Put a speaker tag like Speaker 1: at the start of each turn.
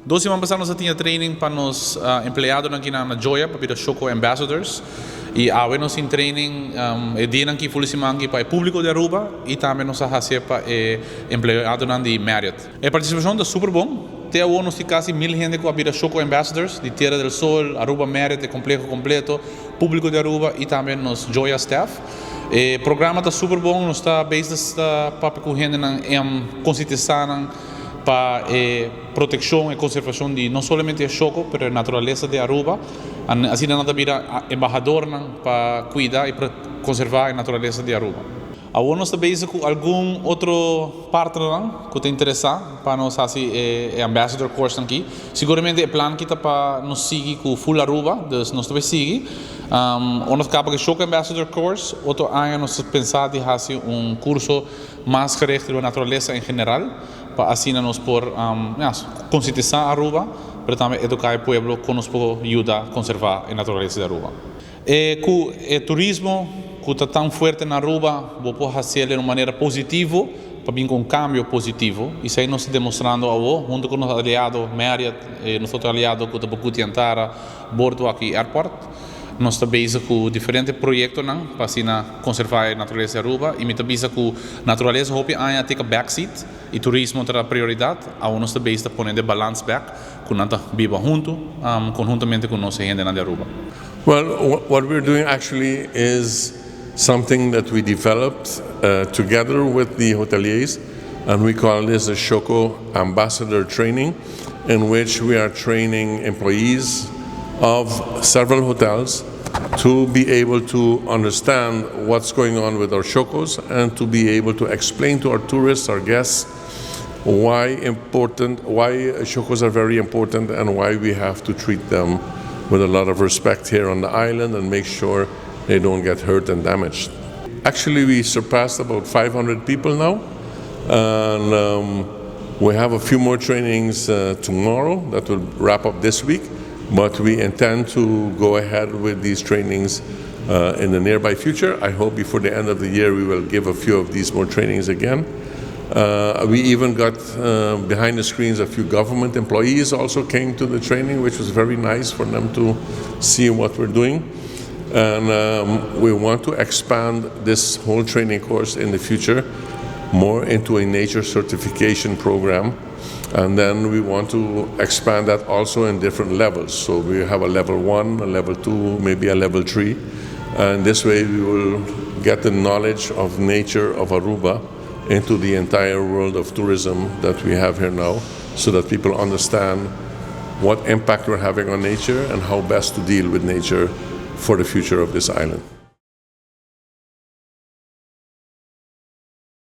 Speaker 1: 2 siman pasa nos tabatin training pa nos empleadonan aki na Joya, pa bira Shoco Ambassadors. Y awe nos tin training e dia aki full siman aki pa e publico di Aruba y tambe nos a haci pa e empleadonan di Marriott. E participacion ta super bon. Te awor nos tin casi 1000 hende cu a bira Shoco Ambassadors di Tierra del Sol, Aruba Marriott, e compleho completo, publico di Aruba y tambe nos Joya staff. E programa ta super bon, nos ta bezig pa cu hendenan concientisa pa e proteccion y conservacion di no solamente e shoco, pero e naturalesa di Aruba. Asina nan ta bira embahador pa cuida y conserva e naturalesa di Aruba. Awor nos ta bezig cu algun otro partner cu ta interesa pa nos haci e ambassador course aki. Siguramente e plan aki ta pa nos sigui cu full Aruba, dus nos ta sigui. Nos caba cu Shoco Ambassador Course, otro aña nos ta pensa di haci un curso mas gericht riba naturalesa en general, pa asina nos por ja, concientisa Aruba, pero tambe educa e pueblo con nos por yuda conserva e naturalesa di Aruba. E cu e turismo cu ta tan fuerte na Aruba, bo por haci di un manera positivo, pa bin cu un cambio positivo. Y esey nos ta demostrando awo, hunto cu nos aliado Marriott, nos otro aliado cu ta Bucuti Antara, Boardwalk y Airport. Nos ta bezig cu diferente proyectonan pa asina conserva e naturalesa di Aruba. Y mi ta bisa cu naturalesa hopi aña take a backseat y turismo ta prioridad. Awor nos ta bezig ta pone e balance back, cu nan ta biba hunto, conhuntamente cu nos hendenan di Aruba.
Speaker 2: Well, what we're doing actually is something that we developed together with the hoteliers, and we call this a Shoco Ambassador Training, in which we are training employees of several hotels to be able to understand what's going on with our Shocos and to be able to explain to our tourists, our guests, why Shocos are very important and why we have to treat them with a lot of respect here on the island and make sure they don't get hurt and damaged. Actually, we surpassed about 500 people now, and we have a few more trainings tomorrow that will wrap up this week. But we intend to go ahead with these trainings in the nearby future. I hope before the end of the year we will give a few of these more trainings again. We even got behind the screens, a few government employees also came to the training, which was very nice for them to see what we're doing. And we want to expand this whole training course in the future more into a nature certification program. And then we want to expand that also in different levels. So we have a level 1, a level 2, maybe a level 3. And this way we will get the knowledge of nature of Aruba into the entire world of tourism that we have here now, so that people understand what impact we're having on nature and how best to deal with nature for the future of this island.